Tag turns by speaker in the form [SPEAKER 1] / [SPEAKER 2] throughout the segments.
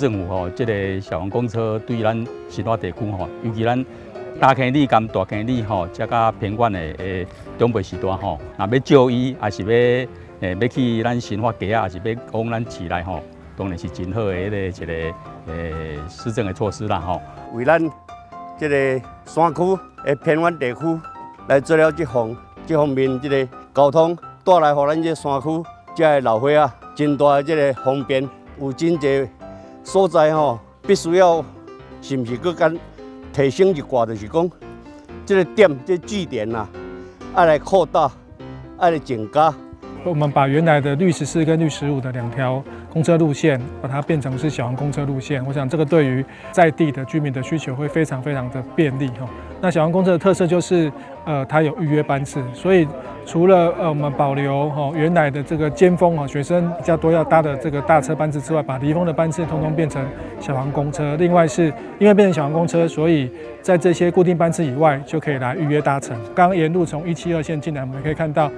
[SPEAKER 1] 政府吼，這个小黃公車對咱新化地區吼，尤其咱大坑里佮大坑里吼，遮較偏遠的長輩時代吼，若欲就醫，抑是欲欲去咱新化街仔，抑是欲往咱市內吼，當然是真好的彼个一个施政的措施啦吼。
[SPEAKER 2] 為咱這个山區的偏遠地區來做了這方面這个交通，帶來予咱這山區遮的老歲仔真大的這个方便，有真濟所在吼，必須要是毋是閣較提升一寡，就是講這个點這个據點啦，愛來擴大，愛來增加。
[SPEAKER 3] 我們把原來的綠14跟綠15的兩條公車路線，把它變成是小黃公車路線。我想這個對於在地的居民的需求會非常非常的便利哈。那小黃公車的特色就是，它有預約班次，所以除了我們保留哈原來的這個尖峰啊學生比較多要搭的這個大車班次之外，把離峰的班次通通變成小黃公車。另外是因為變成小黃公車，所以在這些固定班次以外就可以來預約搭乘。剛沿路從172線進來，我們可以看到，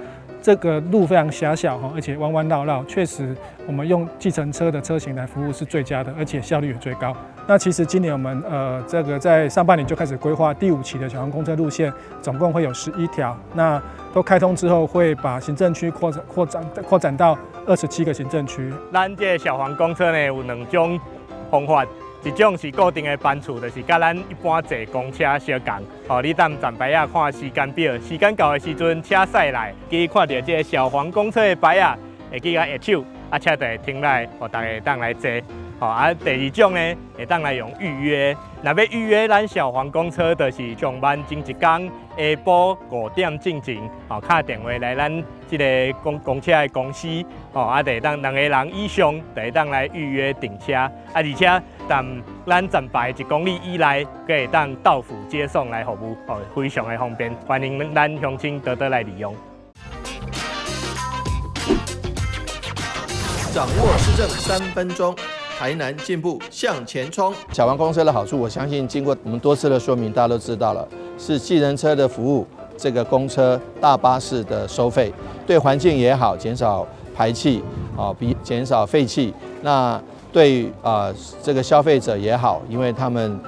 [SPEAKER 3] 這個路非常狹小哈，而且彎彎繞繞，確實我們用計程車的車型來服務是最佳的，而且效率也最高。那其實今年我們這個在上半年就開始規劃第五期的小黃公車路線，總共會有11條。那都開通之後，會把行政區擴展擴展擴展到27個行政區。
[SPEAKER 4] 咱這个小黃公車呢有兩種方法，一種是固定的班次，就是佮咱一般坐公車相仝。哦，你踮站牌仔看時間表，時間到的時陣，車駛來，記看著這个小黃公車的牌仔，會記共揮手，啊，車就會停來，予大家會當來坐。吼，啊，第二種呢，會當來用預約。若欲預約咱小黃公車，就是上班前一工下晡5點進前，吼，敲電話來咱這个公公車的公司，吼，啊，就會當兩個人以上，就會當來預約訂車。啊，而且踮咱站牌1公里以內，閣會當到府接送來服務，吼，非常的方便，歡迎咱鄉親多多來利用。
[SPEAKER 5] 掌握施政3分鐘。台南進步向前衝。
[SPEAKER 6] 小黃公車的好處，我相信經過我們多次的說明，大家都知道了，是計程車的服務，這個公車、大巴士的收費，對環境也好，減少排氣，啊，比減少廢氣。那對啊，這個消費者也好，因為他們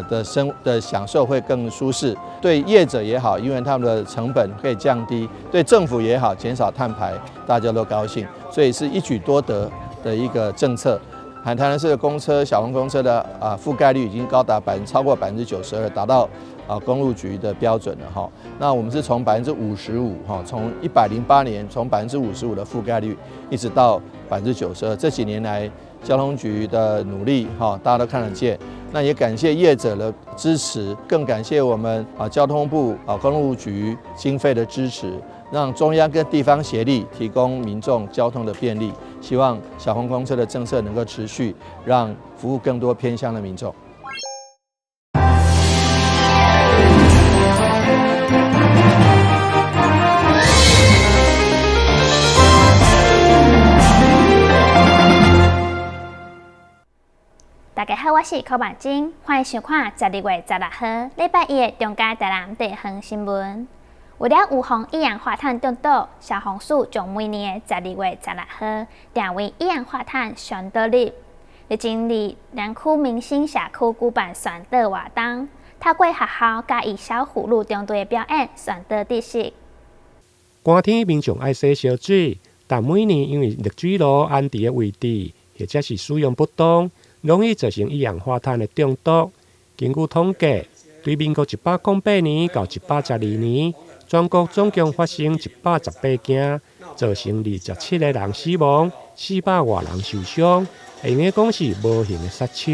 [SPEAKER 6] 的生的享受會更舒適；對業者也好，因為他們的成本可以降低；對政府也好，減少碳排，大家都高興，所以是一舉多得的一個政策。台南市的公車、小黃公車的覆蓋率已經高達超過92%，達到公路局的標準了哈。那我們是從55%哈，從108年從55%的覆蓋率，一直到92%，這幾年來交通局的努力哈，大家都看得見。那也感謝業者的支持，更感謝我們交通部公路局經費的支持，讓中央跟地方協力，提供民眾交通的便利。希望小黃公車的政策能夠持續，讓服務更多偏鄉的民眾。
[SPEAKER 7] 大家好，我是柯婉晶，歡迎收看12月16號禮拜一的中嘉台南地方新聞。為了預防一氧化碳中毒，消防署將每年的12月16號定為一氧化碳宣導日。日前佇南區民生社區舉辦宣導活動，透過學校佮以小葫蘆中隊的表演宣導知識。
[SPEAKER 8] 寒天民眾愛洗燒水，但每年因為熱水爐安置的位置或者是使用不當，容易造成一氧化碳的中毒。根據統計，對民國108年到112年，全國總共發生118件，造成27個人死亡，400外人受傷，會用講是無形的殺手。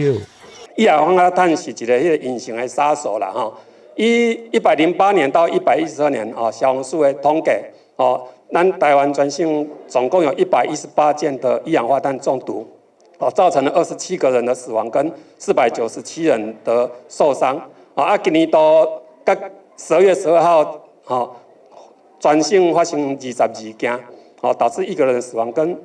[SPEAKER 9] 一氧化碳是一个彼个隱形的殺手啦，吼。以108年到112年，哦，消防署的統計，哦，咱台灣全省總共有118件的一氧化碳中毒，哦，造成了27個人的死亡跟497人的受傷。啊，今年度佮12月12號，吼，全省發生22件，哦，導致一個人死亡跟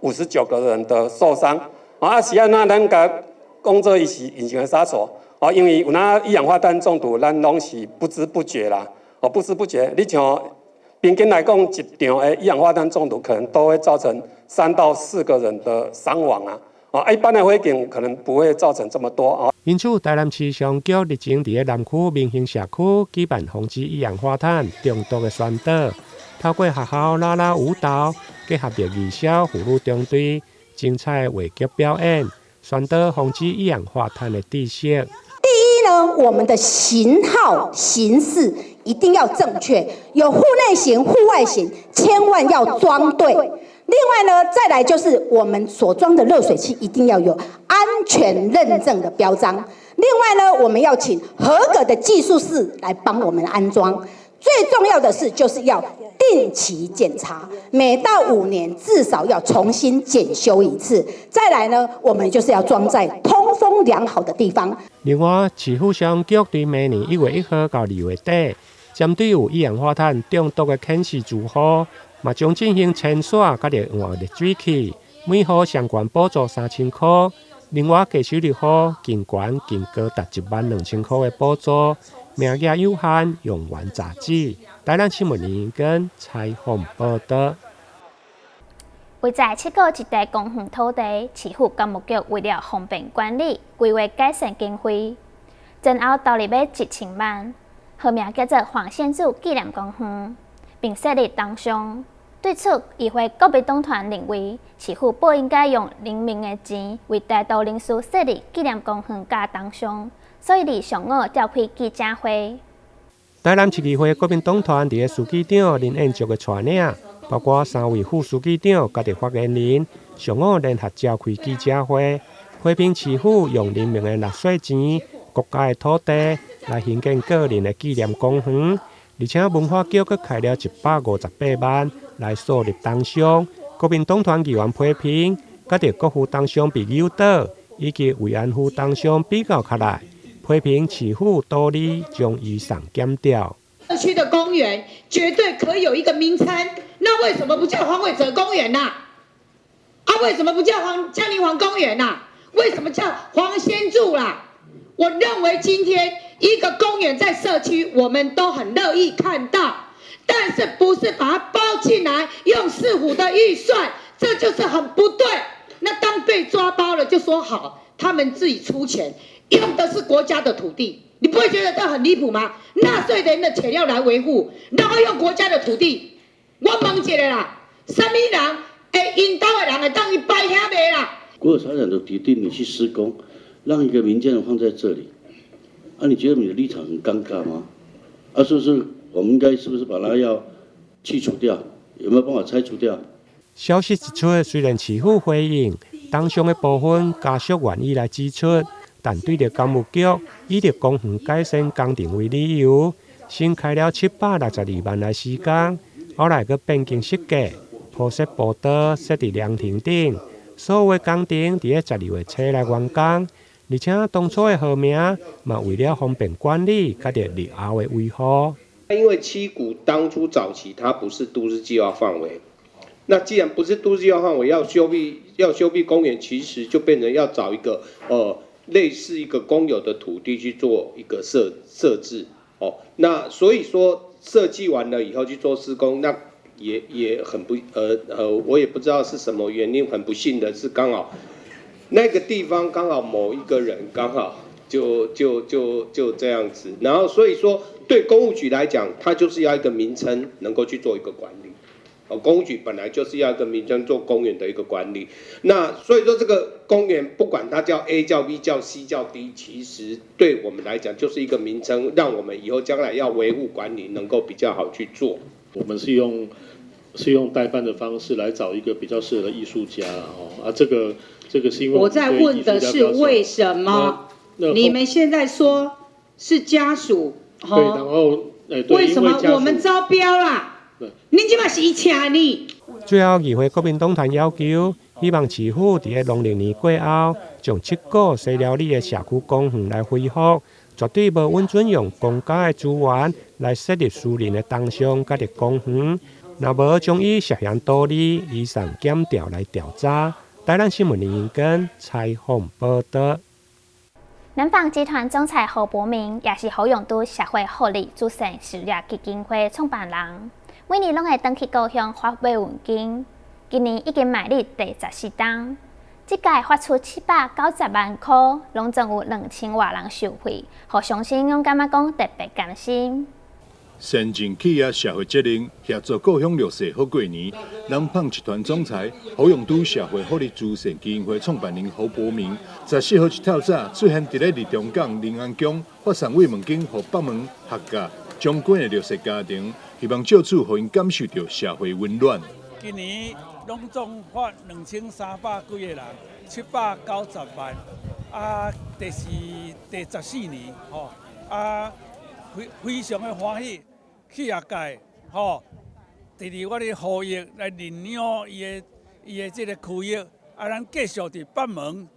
[SPEAKER 9] 59個人的受傷。啊，是按怎咱共講做伊是隱形的殺手？哦，因為有哪一氧化碳中毒，咱攏是不知不覺啦。哦，不知不覺，你像平均來講，一場的一氧化碳中毒可能都會造成3到4個人的傷亡啊。啊，一般的火警可能不會造成這麼多啊。
[SPEAKER 8] 因此，台南市消防局日前佇咧南區民興社區舉辦防止一氧化碳中毒的宣導，透過學校啦啦舞蹈，結合著義消婦女中隊精彩的話劇表演，宣導防止一氧化碳的知識。
[SPEAKER 10] 第一呢，我們的型號型式一定要正確，有戶內型、戶外型，千萬要裝對。另外呢，再來就是我們所裝的熱水器一定要有安全認證的標章。另外呢，我們要請合格的技術士來幫我們安裝。最重要的是，就是要定期檢查，每到5年至少要重新檢修一次。再來呢，我們就是要裝在通風良好的地方。
[SPEAKER 8] 另外，市府消防局對明年1月1號到2月底，針對有一氧化碳中毒的顯示住戶，嘛將進行清洗，佮著換熱水器，每戶相關補助3000箍。另外，低收入戶更懸更高達1萬2千箍的補助，名額有限，用完即止。台南新聞林根採訪報道。
[SPEAKER 7] 位在七股一塊公園土地，市府工務局為了方便管理、規劃改善經費，前後投入欲1000萬，號名叫做黃先祖紀念公園，並設立銅像。對此，議會國民黨團認為，市府不應該用人民的錢為台獨人士設立紀念公園佮銅像，所以佇上午召開記者會。
[SPEAKER 8] 台南市議會國民黨團佇咧書記長林彥卓的帶領，包括三位副書記長佮著發言人，上午聯合召開記者會，批評市府用人民的納稅錢、國家的土地來興建個人的紀念公園，而且文化局閣開了158萬來樹立銅像。國民黨團議員批評，佮著國父銅像被扭倒，以及慰安婦銅像比較起來，批評市府倒理將預算減掉。
[SPEAKER 11] 社區的公園絕對可以有一個名稱，那為什麼不叫黃偉哲公園吶？啊，為什麼不叫黃江寧黃公園吶？為什麼叫黃先柱啦？我認為今天一個公園在社區，我們都很樂意看到，但是不是把它包進來，用市府的預算，這就是很不對。那當被抓包了，就說好，他們自己出錢，用的是國家的土地，你不會覺得這很離譜嗎？納稅人的錢要來維護，然後用國家的土地，我問一下啦，啥物人會𪜶兜的人會當去擺遐賣啦？
[SPEAKER 12] 國有財產的土地，你去施工，讓一個民間人放在這裡，啊，你覺得你的立場很尷尬嗎？啊，是不是我們應該是不是把它要去除掉？有沒有辦法拆除掉？
[SPEAKER 8] 消息一出，雖然市府回應，銅像的部分家屬願意來支出，但對著工務局以著公園改善工程為理由，先開了762萬來施工，後來閣變更設計，鋪設步道，設佇涼亭頂，所有的工程佇咧12月初來完工，而且當初的號名嘛為了方便管理，佮著日後的維護。
[SPEAKER 13] 因為七股當初早期它不是都市計劃範圍，那既然不是都市計劃範圍，要修葺公園，其實就變成要找一個類似一個公有的土地去做一個設置哦。那所以說設計完了以後去做施工，那也很不我也不知道是什麼原因，很不幸的是剛好那個地方剛好某一個人剛好就這樣子，然後所以說對工務局來講，它就是要一個名稱能夠去做一個管理。哦，工務局本來就是要一個名稱做公園的一個管理，那所以說這個公園不管它叫 A 叫 B 叫 C 叫 D，其實對我們來講就是一個名稱，讓我們以後將來要維護管理能夠比較好去做。
[SPEAKER 14] 我們是用代辦的方式來找一個比較適合的藝術家哦，啊，這個是因為
[SPEAKER 11] 我在問的是為什麼？你們現在說是家屬，
[SPEAKER 14] 對，然後
[SPEAKER 11] 為什麼我們招標啦？你這馬是伊請你。
[SPEAKER 8] 最後，議會國民黨團要求，希望市府佇咧農曆年過後，將七股西寮里的社區公園來恢復，絕對無允准用公家的資源來設立私人的銅像佮著公園，若無將以涉嫌盜利、預算減掉來調查。台南新聞林根採訪報道。
[SPEAKER 7] 南紡集團總裁侯伯明，也是侯永都社會福利慈善事業基金會創辦人，每年攏會轉去故鄉發慰問金，今年已經邁入第14冬。這屆發出790萬箍，攏總有2000外人受惠，予鄉親攏感覺講特別甘心。
[SPEAKER 15] 善盡企業社會責任，協助故鄉弱勢好過年。南胖集團總裁侯永都社會福利慈善基金會創辦人侯伯明，14號一透早出現佇咧日中港靈安宮發送慰問金予北門客家將軍的弱勢家庭，希望藉此予𪜶感受著社會溫暖。
[SPEAKER 16] 今年攏總發2300幾個人，790萬，啊，這是第14年，吼，啊，非非常的歡喜。企業界吼，佇佇我咧呼籲來認領伊的這個區域，啊，咱繼續佇北門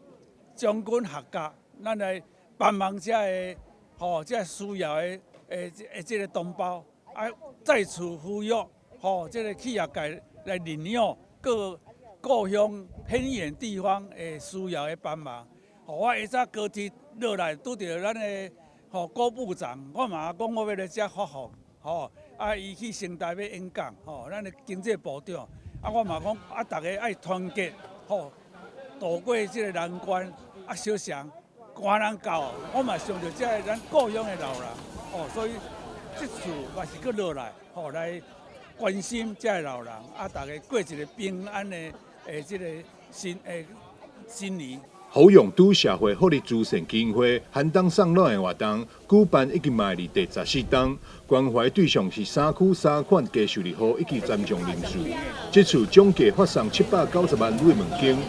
[SPEAKER 16] 將軍學甲，咱來幫忙遮个吼，遮需要的的這個同胞，啊，再次呼籲吼，這個企業界來認領各故鄉偏遠地方的需要的幫忙。吼，我下早高鐵落來拄著咱的吼郭部長，我嘛講我欲來遮發放。吼，啊，伊去成大欲演講，吼，咱的經濟部長，啊，我嘛講，啊，逐家愛團結，吼，渡過這個難關，啊，相相寒人到，我嘛想著這个咱故鄉的老人，吼，所以這次嘛是閣落來，吼，來關心這个老人，啊，逐家過一个平安的的這个新年。
[SPEAKER 15] 侯永都社會福利慈善基金會寒冬送暖的活動舉辦已經邁入第14冬，關懷對象是三區三款低收入戶以及殘障人士。這次總計發送790萬慰問金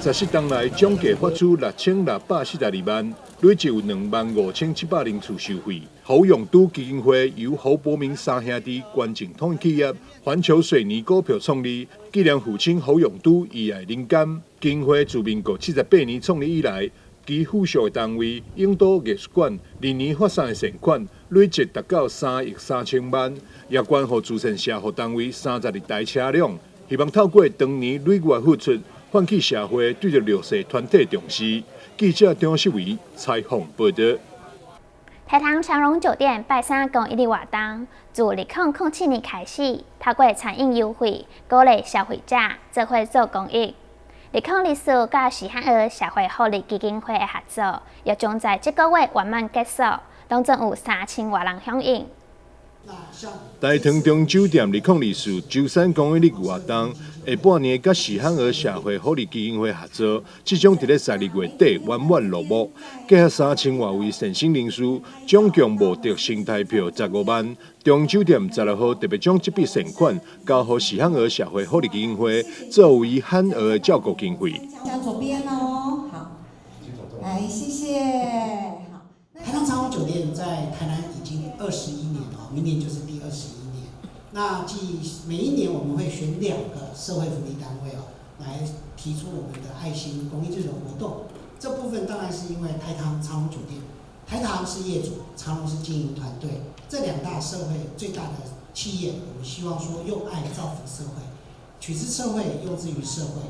[SPEAKER 15] ，14冬來總計發出6642萬，累計有25,700人次受惠。侯永都基金會由侯伯明三兄弟捐贈統一企業環球水泥股票創立，紀念父親侯永都遺愛人間。基金會自民國78年創立以來，其附屬的單位永都藝術館歷年發送的善款累計達到3億3千萬，也捐予慈善社福單位32台車輛，希望透過長年累月付出，喚起社會對著弱勢團體重視。記者張世維採訪報導。
[SPEAKER 7] 台糖長榮酒店拜三公益的活動，自2007年開始，透過餐飲優惠，鼓勵消費者做伙做公益。2024佮許漢兒社會福利基金會的合作，也將在這個月圓滿結束，當中有3000外人響應。
[SPEAKER 15] 台糖長榮酒店2024周三公益日活動，下半年佮許漢兒社會福利基金會合作，即將佇咧12月底圓滿落幕。結合3000外位善心人士，總共募得新台票15萬。長榮酒店16號特別將這筆善款交予許漢兒社會福利基金會，作為罕兒的照顧經費。
[SPEAKER 17] 向左邊哦，好，來，謝謝。好，
[SPEAKER 18] 台糖長榮酒店在台南已經21年了，明年就是第21年。那即每一年我們會選兩個社會福利單位哦，來提出我們的愛心公益這種活動。這部分當然是因為台糖長榮酒店，台糖是業主，長榮是經營團隊，這兩大社會最大的企業，我們希望說用愛造福社會，取之社會，用之於社會。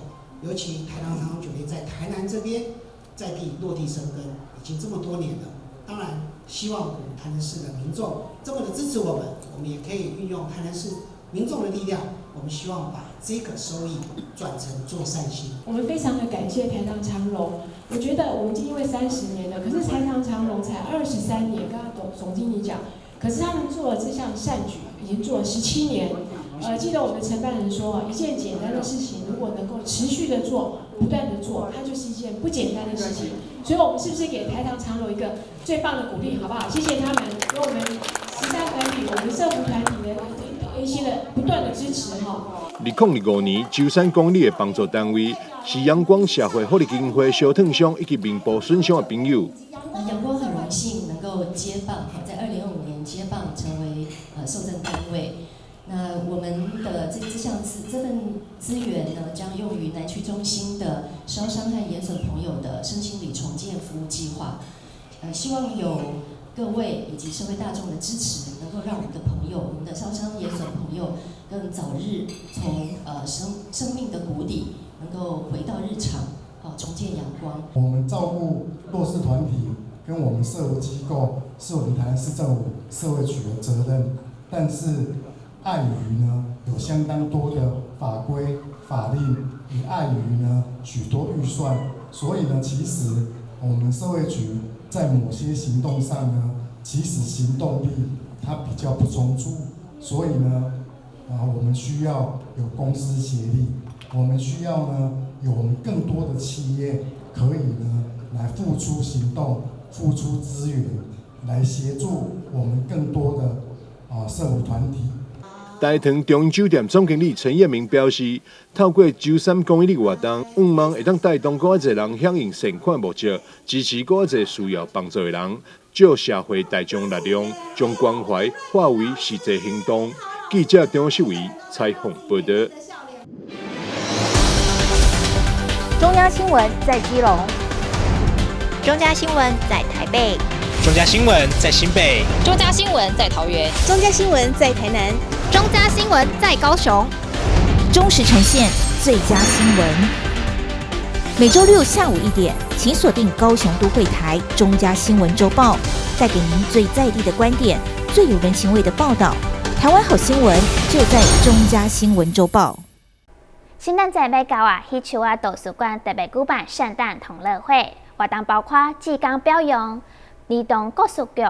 [SPEAKER 18] 尤其台糖長榮酒店在台南這邊在地落地生根，已經這麼多年了。當然，希望我們台南市的民眾這麼的支持我們，我們也可以運用台南市民眾的力量，我們希望把這個收益轉成做善心。
[SPEAKER 19] 我們非常的感謝台糖長榮，我覺得我們基金會30年了，可是台糖長榮才23年。剛剛董總經理講，可是他們做了這項善舉，已經做了17年。記得我們的承辦人說，一件簡單的事情，如果能夠持續的做，不斷的做，它就是一件不簡單的事情。所以，我們是不是給台糖長榮一個最棒的鼓勵，好不好？謝謝他們給我們慈善團體、我們社福團體的一些的不斷的支持，哈。
[SPEAKER 15] 2025年舟山公益的幫助單位是陽光社會福利基金會燒燙傷以及面部損傷的朋友。
[SPEAKER 20] 那陽光很榮幸能夠接棒，在2025年接棒成為受贈單位。那我們的這份資源呢，將用於南區中心的燒傷和研損朋友的身心理重建服務計劃。希望有各位以及社會大眾的支持，能夠讓我們的朋友，我們的燒傷研損朋友，更早日從生命的谷底，能夠回到日常，好重建陽光。
[SPEAKER 21] 我們照顧弱勢團體跟我們社福機構，是我們台南市政府社會局的責任，但是礙於呢，有相當多的法規法令也礙於呢許多預算，所以呢，其實我們社會局在某些行動上呢，其實行動力它比較不充足，所以呢，啊，我們需要有公私協力，我們需要呢有我們更多的企業可以呢來付出行動、付出資源，來協助我們更多的啊社福團體。
[SPEAKER 15] 大唐中央酒店總經理陳彥明表示，透過周三公益日活動，向望會當帶動閣較濟人響應善款募集，支持閣較濟需要幫助的人，借社會大眾力量，將關懷化為實際行動。記者張秀偉採訪報導。
[SPEAKER 1] 中央新聞在基隆，
[SPEAKER 22] 中嘉新聞在台北，
[SPEAKER 23] 中嘉新聞在新北，
[SPEAKER 24] 中嘉新聞在桃園，
[SPEAKER 25] 中嘉新聞在台南，
[SPEAKER 26] 中嘉新聞在高雄，
[SPEAKER 27] 忠實呈現最佳新聞。每週六下午1點，請鎖定高雄都會台中嘉新聞週報，帶給您最在地的觀點，最有人情味的報道。台灣好新聞就在中嘉新聞週報。
[SPEAKER 7] 聖誕節欲到啊，喜樹仔圖書館特別舉辦聖誕同樂會，活動包括志工表揚、兒童故事劇、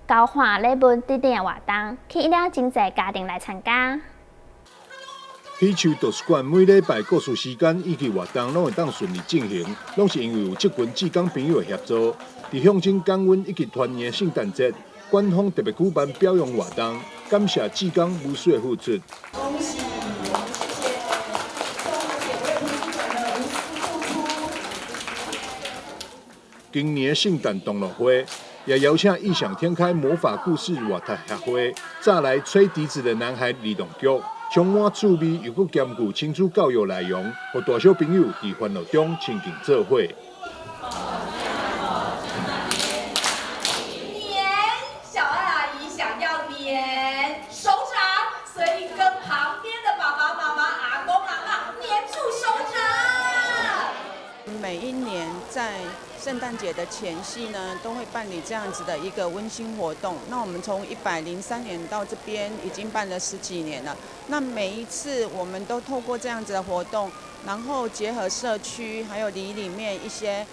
[SPEAKER 7] 交換禮物等等活動，吸引了真濟家庭來參加。
[SPEAKER 15] 喜樹圖書館每禮拜故事時間以及活動攏會當順利進行，攏是因為有這群志工朋友的協助。佇象徵感恩以及團圓的聖誕節，館方特別舉辦表揚活動，感謝志工無私的付出。
[SPEAKER 28] 恭喜，我們謝謝這位圖書館的無私付出。
[SPEAKER 15] 今年聖誕同樂會也邀請異想天開魔法故事活讀協會，再來吹笛子的男孩兒童劇，充滿趣味又閣兼具親子教育內容，予大小朋友佇歡樂中親近做伙。
[SPEAKER 28] 黏，小愛阿姨想要黏手掌，所以跟旁邊的爸爸媽媽、阿公阿嬤黏住手掌。
[SPEAKER 29] 每一年在聖誕節的前夕呢，都會辦理這樣子的一個溫馨活動。那我們從103年到這邊已經辦了十幾年了。那每一次我們都透過這樣子的活動，然後結合社區還有里裡面一些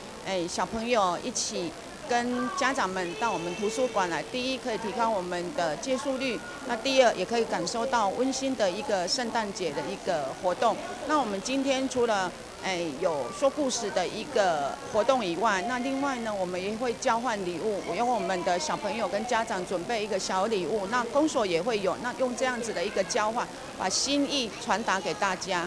[SPEAKER 29] 小朋友一起跟家長們到我們圖書館來。第一可以提高我們的借書率，那第二也可以感受到溫馨的一個聖誕節的一個活動。那我們今天除了有說故事的一個活動以外，那另外呢，我們也會交換禮物，我用我們的小朋友跟家長準備一個小禮物，那公所也會有，那用這樣子的一個交換，把心意傳達給大家。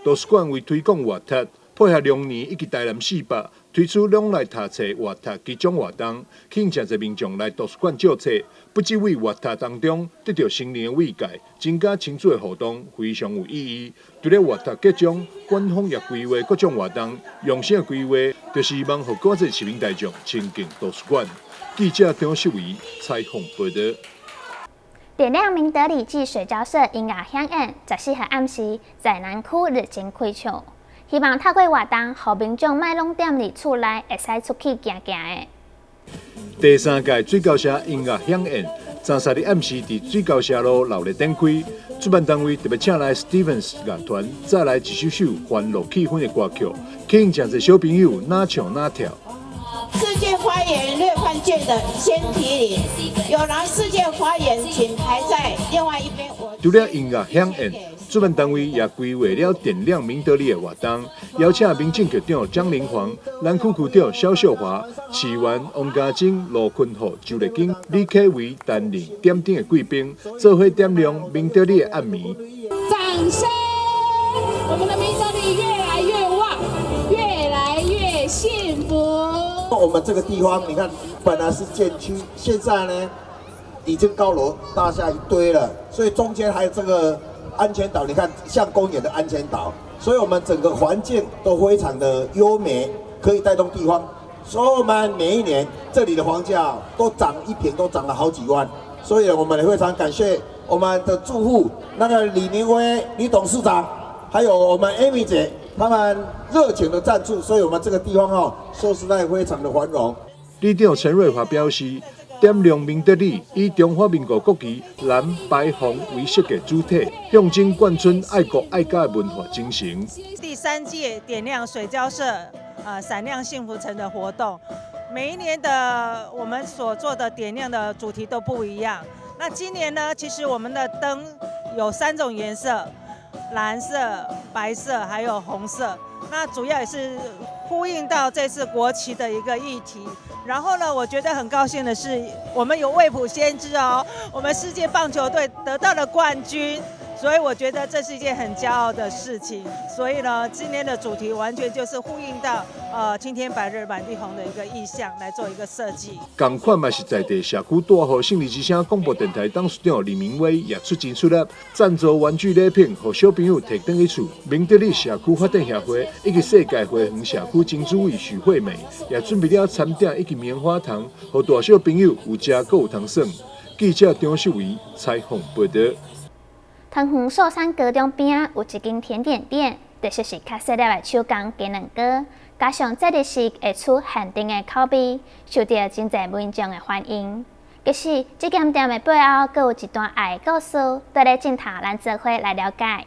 [SPEAKER 15] 圖書館為推廣閱讀，配合龍年以及台南四百，推出攏來讀冊閱讀集中活動，吸引誠濟民眾來圖書館借冊，不只為閱讀當中得著心靈的慰藉，增加親子的互動，非常有意義。除了閱讀集中，館方也規劃各種活動，用心的規劃，就是希望予閣較濟市民大眾親近圖書館。記者張秀維採訪報導。
[SPEAKER 7] 點亮明德里暨水交社音樂饗宴，14號暗時在南區熱情開唱，希望透過活動，予民眾莫攏踮佇厝內，會使出去行行的。
[SPEAKER 15] 第三屆水交社音樂饗宴，33日暗時佇水交社路鬧熱展開，主辦單位特別請來 Stevens 樂團，再來一首首歡樂氣氛的歌曲，吸引誠濟小朋友若唱若跳。
[SPEAKER 30] 世界花園略換券的先提領，有拿世界花園，請排在另外一邊。我
[SPEAKER 15] 除了音樂饗宴，主辦單位也規劃了點亮明德里的活動，邀請民政局長江靈煌、南區區長蕭秀華、市議員王家珍、盧坤浩、周麗金、李啟維擔任點燈的貴賓，做伙點亮明德里的暗暝。
[SPEAKER 19] 掌聲！我們的明德里越來越旺，越來越幸福。
[SPEAKER 31] 我們這個地方，你看，本來是建區，現在呢，已經高樓大廈一堆了，所以中間還有這個安全島，你看像公園的安全島，所以我們整個環境都非常的優美，可以帶動地方。所以我們每一年這裡的房價都漲一坪，都漲了好幾萬，所以我們也非常感謝我們的住戶，那個李明威李董事長，還有我們 Amy 姐，他們熱情的贊助，所以我們這個地方哦，說實在非常的繁榮。
[SPEAKER 15] 里長陳瑞華表示，点亮明德里，以中华民国国旗蓝白红为设计主体，象征贯穿爱国爱家的文化精神。
[SPEAKER 2] 第三届点亮水交社，闪亮幸福城的活动，每一年的我们所做的点亮的主题都不一样。那今年呢，其实我们的灯有三种颜色，蓝色、白色还有红色。那主要也是呼应到这次国旗的一个议题。然后呢，我觉得很高兴的是，我们有未卜先知哦，我们世界棒球队得到了冠军，所以我觉得这是一件很骄傲的事情。所以呢，今天的主题完全就是呼应到青天白日满地红的一个意象来做一个设计。
[SPEAKER 15] 仝款嘛是在地社区大号胜利之声广播电台董事长李明威也出钱出力赞助玩具礼品，予小朋友提转去厝。明德里社区发展协会以及世界花园社区曾主委许惠美也准备了餐点以及棉花糖，予大小朋友有食阁有通耍。记者张秀维采访报道。
[SPEAKER 7] 桃园寿山高中边有一间甜点店，特色是较细粒的手工鸡卵糕，加上节日时会出限定的口味，受到真濟民众的欢迎。其实，这间店的背后，阁有一段爱的故事，綴咧镜头，咱做伙来了解。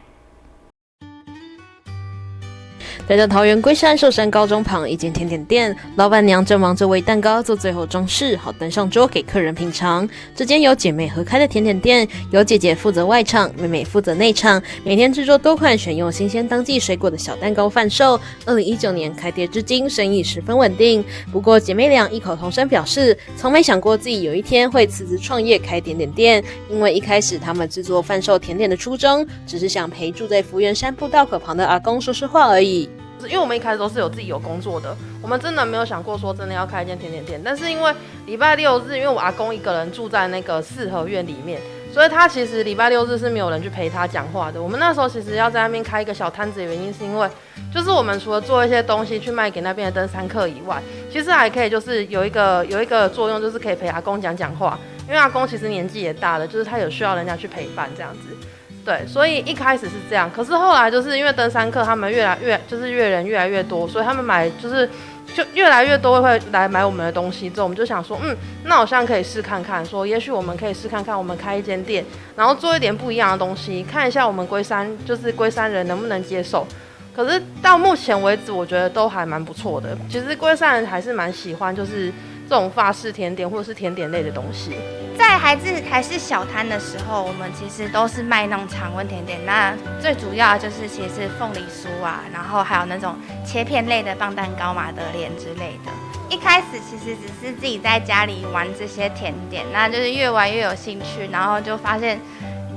[SPEAKER 3] 来到桃园龟山寿山高中旁一间甜点店，老板娘正忙着为蛋糕做最后装饰，好端上桌给客人品尝。这间由姐妹合开的甜点店，由姐姐负责外场，妹妹负责内场，每天制作多款选用新鲜当季水果的小蛋糕贩售。2019年开店至今，生意十分稳定。不过姐妹俩异口同声表示，从没想过自己有一天会辞职创业开甜点店，因为一开始他们制作贩售甜点的初衷，只是想陪住在福源山步道口旁的阿公说说话而已。
[SPEAKER 4] 因为我们一开始都是有自己有工作的，我们真的没有想过说真的要开一间甜点店。但是因为礼拜六日，因为我阿公一个人住在那个四合院里面，所以他其实礼拜六日是没有人去陪他讲话的。我们那时候其实要在那边开一个小摊子的原因，是因为就是我们除了做一些东西去卖给那边的登山客以外，其实还可以就是有一个作用，就是可以陪阿公讲讲话。因为阿公其实年纪也大了，就是他有需要人家去陪伴这样子。对，所以一开始是这样，可是后来就是因为登山客他们越来越就是越人越来越多，所以他们买就是就越来越多会来买我们的东西。之后我们就想说，那好像可以试看看，说也许我们可以试看看，我们开一间店，然后做一点不一样的东西，看一下我们龟山就是龟山人能不能接受。可是到目前为止，我觉得都还蛮不错的。其实龟山人还是蛮喜欢就是这种法式甜点或者是甜点类的东西。
[SPEAKER 5] 在还是小摊的时候，我们其实都是卖那种常温甜点。那最主要的就是其实是凤梨酥啊，然后还有那种切片类的磅蛋糕、玛德莲之类的。一开始其实只是自己在家里玩这些甜点，那就是越玩越有兴趣，然后就发现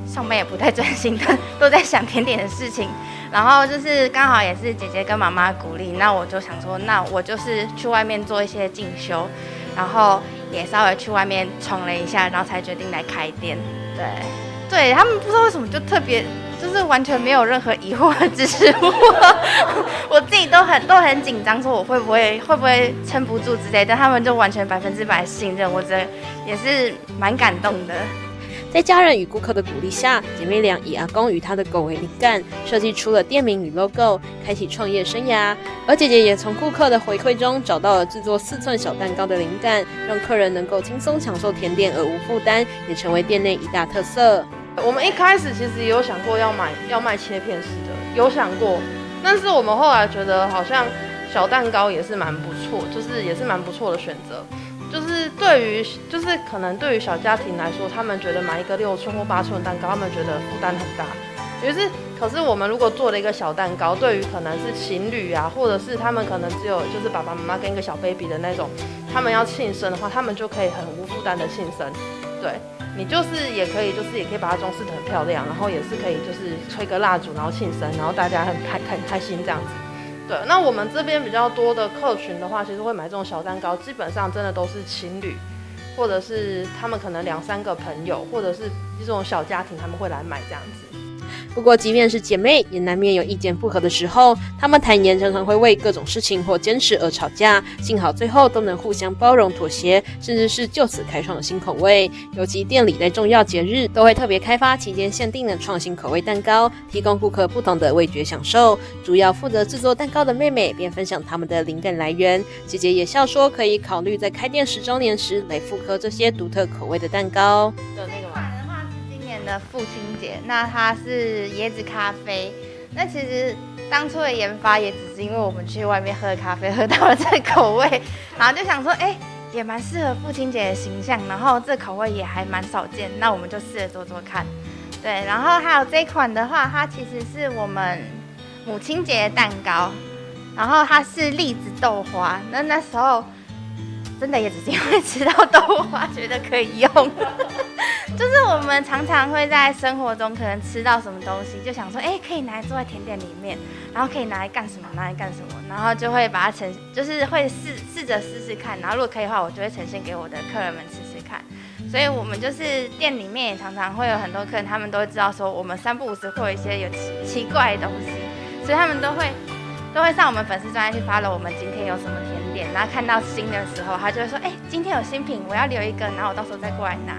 [SPEAKER 5] 上班也不太专心的，都在想甜点的事情。然后就是刚好也是姐姐跟妈妈鼓励，那我就想说，那我就是去外面做一些进修，然后也稍微去外面闯了一下，然后才决定来开店。对，对他们不知道为什么就特别，就是完全没有任何疑惑的支持我，我自己都很紧张，说我会不会撑不住之类，但他们就完全100%信任我，这也是蛮感动的。
[SPEAKER 3] 在家人与顾客的鼓励下，姐妹俩以阿公与他的狗为灵感，设计出了店名与 logo，开启创业生涯。而姐姐也从顾客的回馈中找到了制作4寸小蛋糕的灵感，让客人能够轻松享受甜点而无负担，也成为店内一大特色。
[SPEAKER 4] 我们一开始其实也有想过要卖切片式的，有想过，但是我们后来觉得好像小蛋糕也是蛮不错，就是也是蛮不错的选择。就是对于，就是可能对于小家庭来说，他们觉得买一个6寸或8寸蛋糕，他们觉得负担很大。于是，可是我们如果做了一个小蛋糕，对于可能是情侣啊，或者是他们可能只有就是爸爸妈妈跟一个小 baby 的那种，他们要庆生的话，他们就可以很无负担的庆生。对，你就是也可以，就是也可以把它装饰得很漂亮，然后也是可以就是吹个蜡烛，然后庆生，然后大家很开心这样子。对，那我们这边比较多的客群的话，其实会买这种小蛋糕，基本上真的都是情侣，或者是他们可能两三个朋友，或者是这种小家庭，他们会来买这样子。
[SPEAKER 3] 不过，即便是姐妹，也难免有意见不合的时候。她们坦言，常常会为各种事情或坚持而吵架。幸好最后都能互相包容妥协，甚至是就此开创了新口味。尤其店里在重要节日都会特别开发期间限定的创新口味蛋糕，提供顾客不同的味觉享受。主要负责制作蛋糕的妹妹便分享他们的灵感来源。姐姐也笑说，可以考虑在开店10周年时来复刻这些独特口味的蛋糕。
[SPEAKER 4] 的那个
[SPEAKER 5] 吗？的话是今年的父亲节，那它是椰子咖啡。那其实当初的研发也只是因为我们去外面喝咖啡，喝到了这个口味，然后就想说，哎，也蛮适合父亲节的形象，然后这口味也还蛮少见，那我们就试着做做看。对，然后还有这款的话，它其实是我们母亲节的蛋糕，然后它是栗子豆花。那时候真的也只是因为吃到豆花，觉得可以用。就是我们常常会在生活中可能吃到什么东西，就想说，哎，可以拿来做在甜点里面，然后可以拿来干什么，拿来干什么，然后就会把它呈，就是会试着试试看，然后如果可以的话，我就会呈现给我的客人们吃吃看。所以我们就是店里面也常常会有很多客人，他们都会知道说我们三不五时会有一些有奇怪的东西，所以他们都会上我们粉丝专页去 follow 我们今天有什么甜点，然后看到新的时候，他就会说，哎，今天有新品，我要留一个，然后我到时候再过来拿。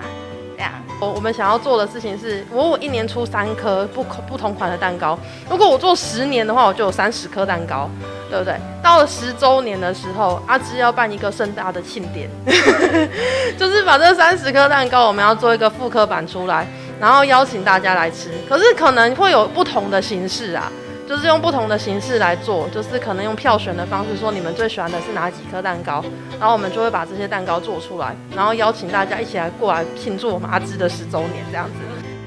[SPEAKER 5] 这样。
[SPEAKER 4] 我们想要做的事情是，我一年出3颗不同款的蛋糕，如果我做10年的话，我就有30颗蛋糕，对不对？到了10周年的时候，阿芝要办一个盛大的庆典，就是把这30颗蛋糕，我们要做一个复刻版出来，然后邀请大家来吃。可是可能会有不同的形式啊，就是用不同的形式来做，就是可能用票选的方式说你们最喜欢的是哪几颗蛋糕，然后我们就会把这些蛋糕做出来，然后邀请大家一起来过来庆祝我们阿芝的10周年这样子。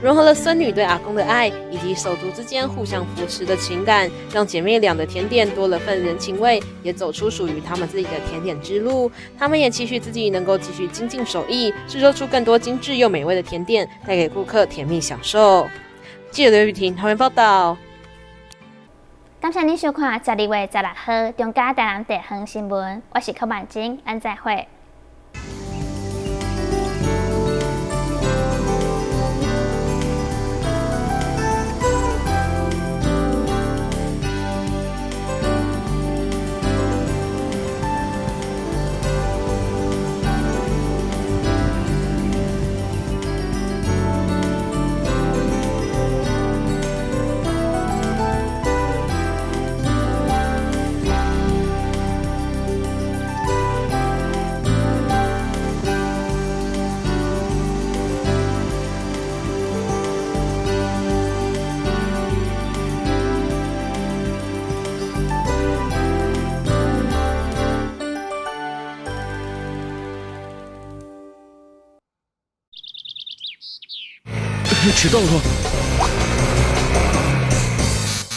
[SPEAKER 3] 融合了孙女对阿公的爱，以及手足之间互相扶持的情感，让姐妹俩的甜点多了份人情味，也走出属于她们自己的甜点之路。她们也期许自己能够继续精进手艺，制作出更多精致又美味的甜点，带给顾客甜蜜享受。记者刘雨婷桃园报道。
[SPEAKER 7] 感谢您收看12月16号中嘉台南地方新闻，我是柯曼菁，咱再会。
[SPEAKER 6] 迟到了。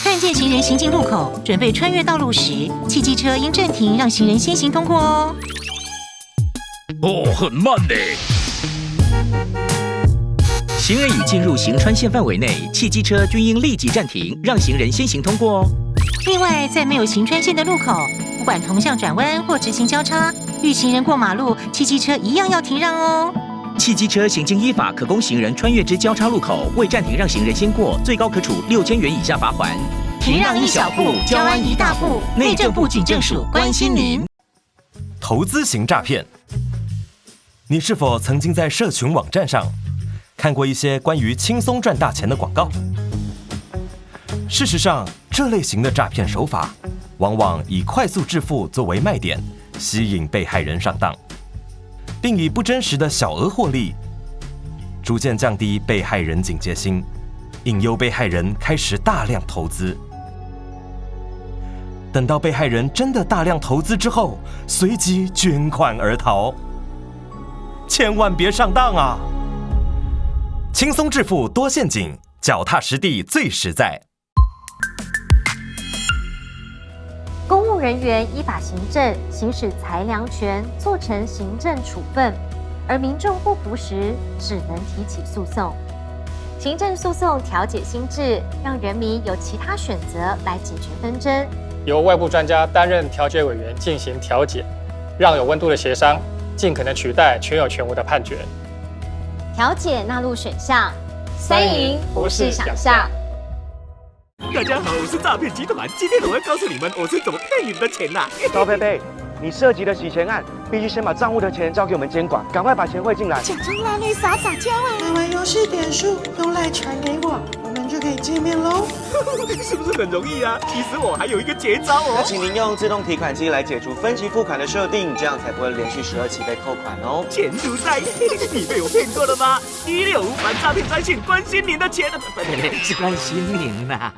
[SPEAKER 8] 看见行人行进路口，准备穿越道路时，汽机车应暂停，让行人先行通过哦。
[SPEAKER 6] 哦，很慢呢。
[SPEAKER 23] 行人已进入行穿线范围内，汽机车均应立即暂停，让行人先行通过哦。
[SPEAKER 8] 另外，在没有行穿线的路口，不管同向转弯或直行交叉，遇行人过马路，汽机车一样要停让哦。
[SPEAKER 23] 汽机车行经依法可供行人穿越之交叉路口，未暂停让行人先过，最高可处6000元以下罚锾。
[SPEAKER 8] 停让一小步，交安一大步。内政部警政署关心您。
[SPEAKER 9] 投资型诈骗，你是否曾经在社群网站上看过一些关于轻松赚大钱的广告？事实上，这类型的诈骗手法，往往以快速致富作为卖点，吸引被害人上当。并以不真实的小额获利，逐渐降低被害人警戒心，引诱被害人开始大量投资。等到被害人真的大量投资之后，随即卷款而逃。千万别上当啊！轻松致富多陷阱，脚踏实地最实在。
[SPEAKER 10] 公务人员依法行政，行使裁量权，做成行政处分，而民众不服时，只能提起诉讼。行政诉讼调解新制，让人民有其他选择来解决纷争。
[SPEAKER 11] 由外部专家担任调解委员进行调解，让有温度的协商尽可能取代全有全无的判决。
[SPEAKER 10] 调解纳入选项，三赢不是想象。
[SPEAKER 6] 大家好，我是詐騙集團，今天我要告訴你們我是怎麼騙你們的錢呐。
[SPEAKER 1] 高佩佩，你涉及的洗錢案，必須先把賬戶的錢交給我們監管，趕快把錢匯進來。
[SPEAKER 12] 假裝拉你撒撒嬌啊！買完遊戲點數用 LINE 傳給我，我們就可以見面嘍。
[SPEAKER 6] 是不是很容易啊？其實我還有一個絕招哦。
[SPEAKER 13] 那請您用自動提款機來解除分期付款的設定，這樣才不會連續12期被扣款哦。
[SPEAKER 6] 錢如在，你被我騙過了嗎？165反詐騙專線關心您的錢，不不不，是關心您呐。